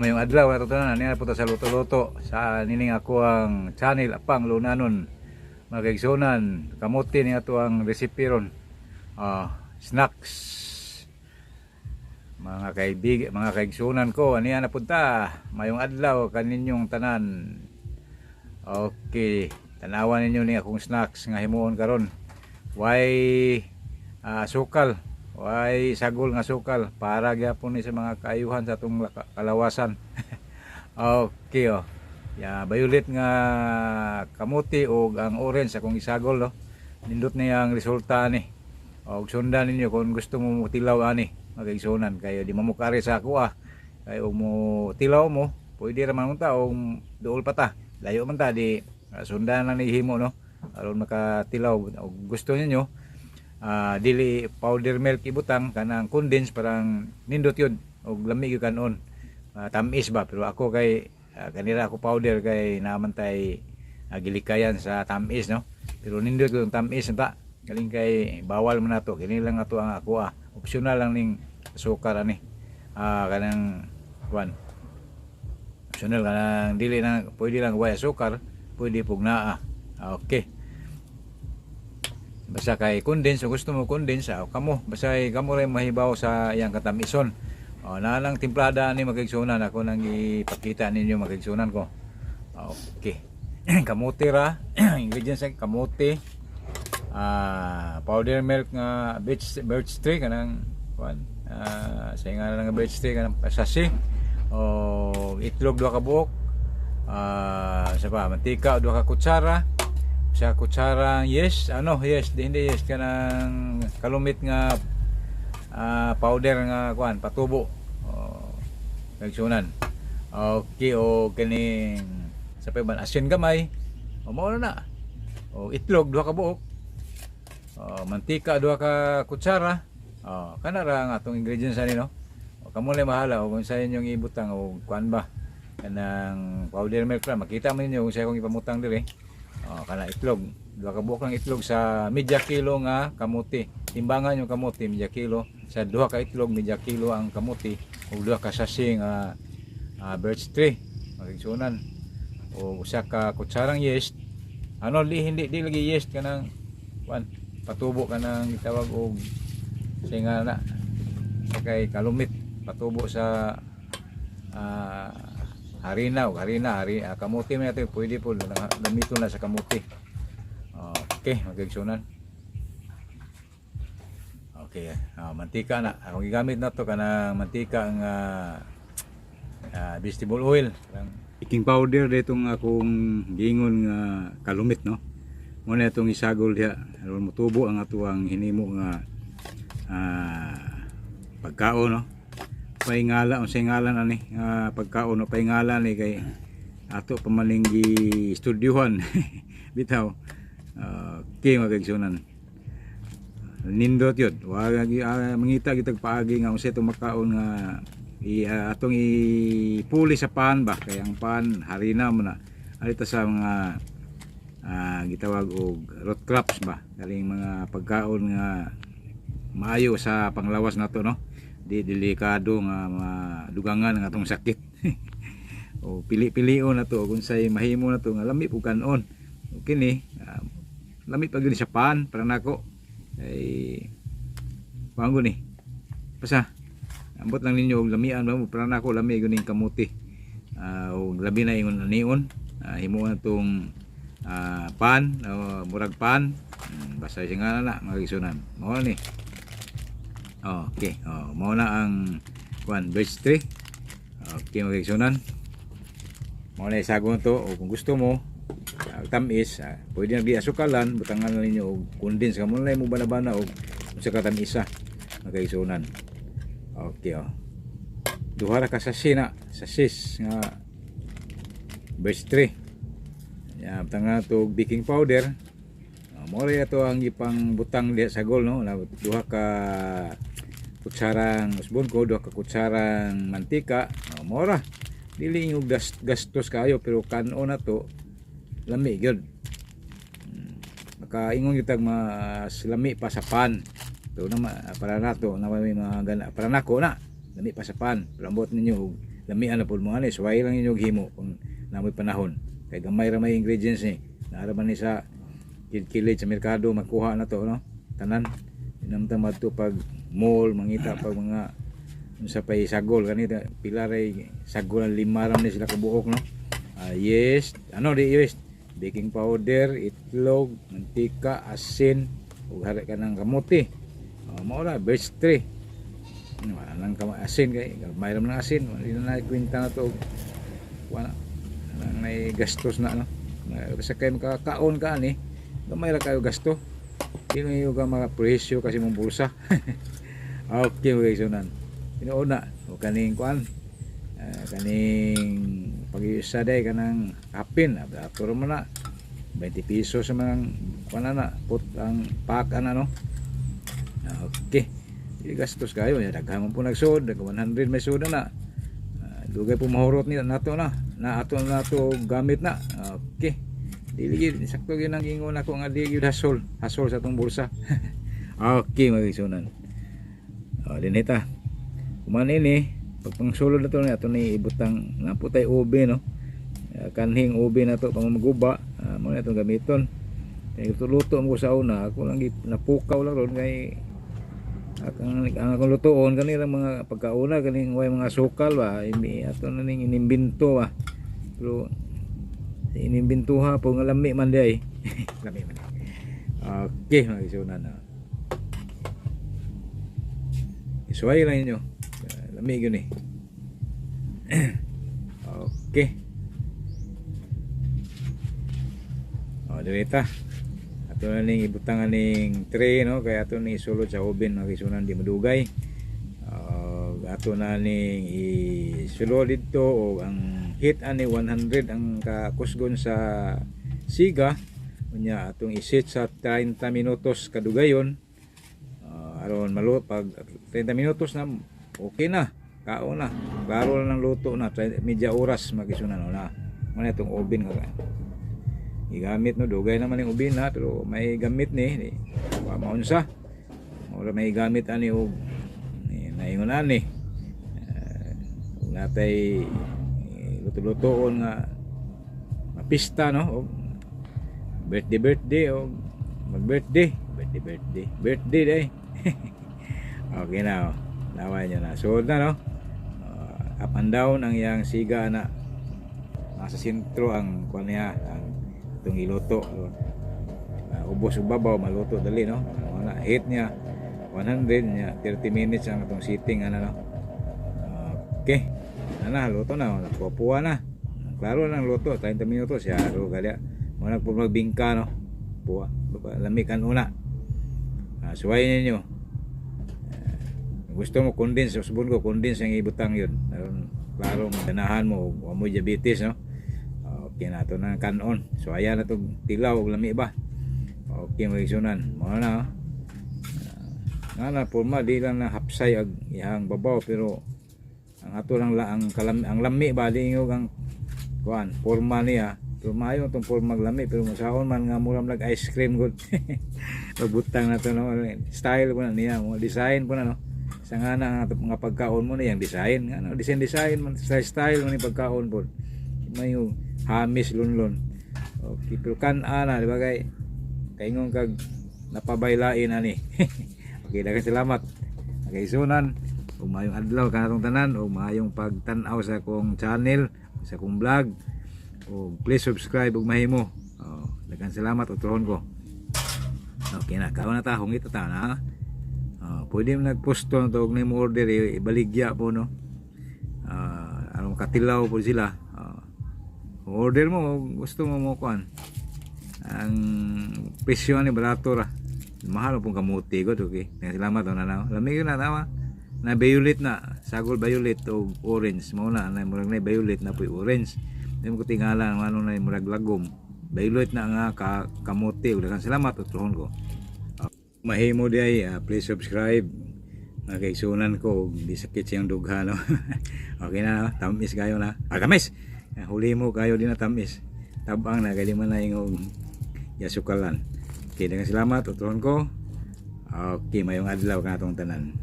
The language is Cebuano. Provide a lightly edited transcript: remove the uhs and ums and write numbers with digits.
Mayong adlaw ato tanan, niya punta sa luto-luto sa nining ako ang channel, Apang Lunanon. Mga kaigsunan, kamote ni ato ang recipe ron. Snacks. Mga kaibig, mga kaigsunan ko, aniya na punta. Mayong adlaw kaninyong tanan. Okay, tanawan ninyo ni akong snacks nga himuon karon. Way sukal, way sagol nga sukal para gyapon ni sa mga kaayuhan sa atong kalawasan. Okay, oh. Ya, violet nga kamuti og ang orange akong isagol, no. Nindot niya ang resulta ni. Og sundan ninyo kung gusto mo tilaw ani, mga kaigsunan, kayo di mamukari sa ako ah. Kay og mo tilaw mo, pwede ra man unta og duol pa ta. Layo man ta di sundan lang ni himo, no. Aron makatilaw og gusto ninyo, dili powder milk ibutang, kanang condense, parang nindot yun og lami gyud kanon. Tamis ba, pero ako kay kanira ako powder kay naman tay gilikayan sa tamis, no, pero nindot yung tamis ta galing kay bawal man nato kini lang ato ang ako ah. Optional lang ning sukar ani, kanang kuan, optional kanang dili na, pwede lang way sukar, pwede pug naa. Okay, basta kay condense, kung gusto mo condense, kamo basta kay kamo rin mahibaw sa iyang katamison. O na lang timplada ani, magigsunan, ako nang ipakita ninyo, magigsunan ko. Okay, kamote ra ingredients ay kamote, powder milk nga birch birch tree, kanang kuan, sa nga nga birch tree, kanang sachet o itlog duha ka buok, sa pa mantika duha ka kutsara, sa kutsara yes, ano, yes, di, hindi yes, kanang kalumit nga powder nga kuan, patubo, oh, kagsunan. Okay, o kining sa pa asin gamay o mao na na o itlog duha ka buok o mantika duha ka kutsara. O kana ra ang atong ingredients ani, no. O kamo lang bahala o kung sa inyong ibutang o kuan ba, kanang powder milk ra. Makita man ninyo kung sa akong ipamutang diri. O kana itlog, duha ka buok lang itlog sa medya kilo nga kamote. Timbangan yung kamote, medya kilo sa duha ka itlog, medya kilo ang kamote ug duha ka sachet nga birch tree, magigsunan, o usa ka kutsarang yeast, ano, di, hindi, di lagi yeast, kanang kuan, patubo, kanang gitawag og singa na kay kalumit, patubo sa harina o harina kamote man natin, pwede po gamiton na sa kamote. Okay, magigsunan. Okay, mantika na akong gigamit na to, kanang mantika nga vegetable oil. Baking powder ditong akong giingon nga kalumit, no, mo na itong isagol diha aron motubo ang atuang hinimo nga pagkaon, no. Paingala, unsay ngalan ani nga pagkaon, no? Paingala ni kay ato pamaling gi studyohan bitaw. Okay, mga kaigsunan, nindot yun. Wag mangita kitag paagi nga unsay itong makaon nga atong ipuli sa pan ba, kay ang pan harina mo na. Alita sa mga gitawag og root crops ba, kaling mga pagkaon nga maayo sa panglawas nato, no, di delikado nga madugangan ang atong sakit. O pili-pilion na to kung say mahimo na to nga lami pug kanon. Okay ni, lami pag sa pan para nako ay kuan ni, basta ambot lang ninyo og lamian ba mo. Para nako lami gyud ning kamuti, og labi na ingon anion, himuon tong pan o murag pan. Basta siya nga na, mga isunan, mao ni. Okay, oh, mao na ang kuan, birch tree. Okay, mga isunan, mao na isagon to. O kung gusto mo tamis, pwede na asukalan, butangan na ninyo og condense, kamo na mo bana-bana og unsa ka tamisa, mga kaigsunan. Okay, oh, duha ra ka sachet na, sachets nga birch tree ya, butangan to og baking powder. Mo ra ato ang ipang butang diha sa gol, no. Duha ka kutsarang usbon ko, duha ka kutsarang mantika. Oh, mo ra, dili yung gastos kayo, pero kanon na to lami gyud. Makaingon gyud mas lami pa sa pan to na para nato na may mga gana, para nako na lami pa sa pan, pero ambot ninyo og Lamian na pud mo ani, suway lang inyong himo kung namoy panahon. Kay gamay ra may ingredients ni. Naa ra man ni sa kilid sa merkado, makuha na to, no? Tanan. Inamta madto pag mall, mangita pag mga unsa pay sagol kanita, pila ray sagol, ang lima ra ni sila kabuok, no? Ah, yeast, ano di yeast? Baking powder, itlog, mantika, asin, ug hari ka ng kamote. Oh, mao ra, birch tree. Wala nang asin kay gamay ra man ang asin, wala na kwenta na to. Wala nang may gastos na, no? Basta kay makakaon ka ani, gamay ra kayo gasto. Di na ka mga presyo kasi mong bulsa. Okay, mga isunan. Tinuod na o kaning kuan. Ah, kaning pag-iusa day kanang kapin, ato ra man na 20 pesos sa mga kuan na put ang pack ana, no? Okay. Di gastos kayo, ya daghan man po nagsuod, dag 100 may suod na. Ah, dugay po mahurot ni nato na. Na ato na to gamit na. Okay. Dili gyud sakto gyud ang ingon ako nga di gyud hasol, hasol sa atong bulsa. Okay, mga isunan. Oh, dinhi ta. Kuman ini, pag pangsulod na to ni ato ni ibutang na po tay ube, no? Ah, kanhing ube na to pangmaguba, mo na itong gamiton. Kay luto mo sa una, ako lang napukaw lang ron kay ang akong lutoon kanilang mga pagkauna kaning way mga sukal ba imi ato na ning inimbento ba, pero inimbentuha po nga lami man di ay lami man. Okay, mga isunan na isuway lang ninyo. Ah, lami yun eh. Okay, oh, direta ato na ning ibutang aning tray, no, kay ato ning isulod sa oven, mga isunan, di madugay. Ato na ning isulod didto og ang heat ani 100 ang kakusgon sa siga. Unya atong iset sa 30 minutos kadugayon. Aron malu pag 30 minutos na, okay na, kaon na, klaro na ng luto na, media oras magisunan na mo na itong oven ka gigamit, no? Dugay naman yung oven na, pero may gamit ni di wa maunsa ora may gamit ani og ni naingon ani. Uh, natay luto-lutoon nga mapista, no, og birthday birthday o mag birthday birthday birthday birthday day. Okay na, oh. Naway nyo na, suod na, no? Up and down ang iyang siga na nasa sentro ang kuan niya, ang itong iluto. Ubos ug babaw, maluto dali, no? Wala heat niya 100 niya, 30 minutes ang itong sitting ano, no? Okay na, luto na, nakuha na, klaro na ang luto, 30 minutos siya ro kaya mo na po magbingka, no? Puwa lami kan una. Suwayin ninyo. Gusto mo condense, usbon ko condense ang ibutang yun aron klaro ganahan mo wa mo diabetes, no? Okay na to na kanon. So ayan na tong tilaw og lami ba. Okay, mga isunan, mao na, oh. Nga na porma di lang na hapsay ag iyang babaw, pero ang ato lang la, ang kalam, ang lami ba, di ingog ang kuan porma niya, pero maayo itong porma lami, pero masaon man nga mura man ice cream gud pagbutang na to, no? Style po na niya mo, design po na, no? Sa nga na nga mga pagkaon mo niyang design ano, design design man, style style man ni pagkaon po, may yung hamis lunlon. Okay, pero kan ana di ba kay kaingon kag napabaylain ani. Okay, daghang salamat. Okay, sunan ug maayong adlaw kanatong tanan ug maayong pagtan-aw sa akong channel, sa akong vlog, ug please subscribe ug mahimo. Oh, daghang salamat, utrohon ko. Okay na, kaon na ta, hungit na ta na. Oh, pwede mo nagposto na to og nimo order, ibaligya po, no? Aron katilaw po sila. Oh, kung order mo, gusto mo mo kuan. Ang presyo ni barato ra. Mahal pong kamuti ko, okay. Salamat na na. Lami na tawa. Na violet na, sagol violet o orange mao na na murag na violet na po'y orange. Di mo ko tingala ang ano na murag lagom. Violet na nga ka, kamote. Daghang salamat, utrohon ko. Mahimo di ay, please subscribe. Mga kaigsunan ko, di sakit siyang dugha, no? Okay na, no? Tamis kayo na. Ah, tamis! Ah, huli mo kayo di na tamis. Tabang na, kay di man na ingong yasukalan. Okay, daghang salamat, utrohon ko. Okay, mayong adlaw kanatong tanan.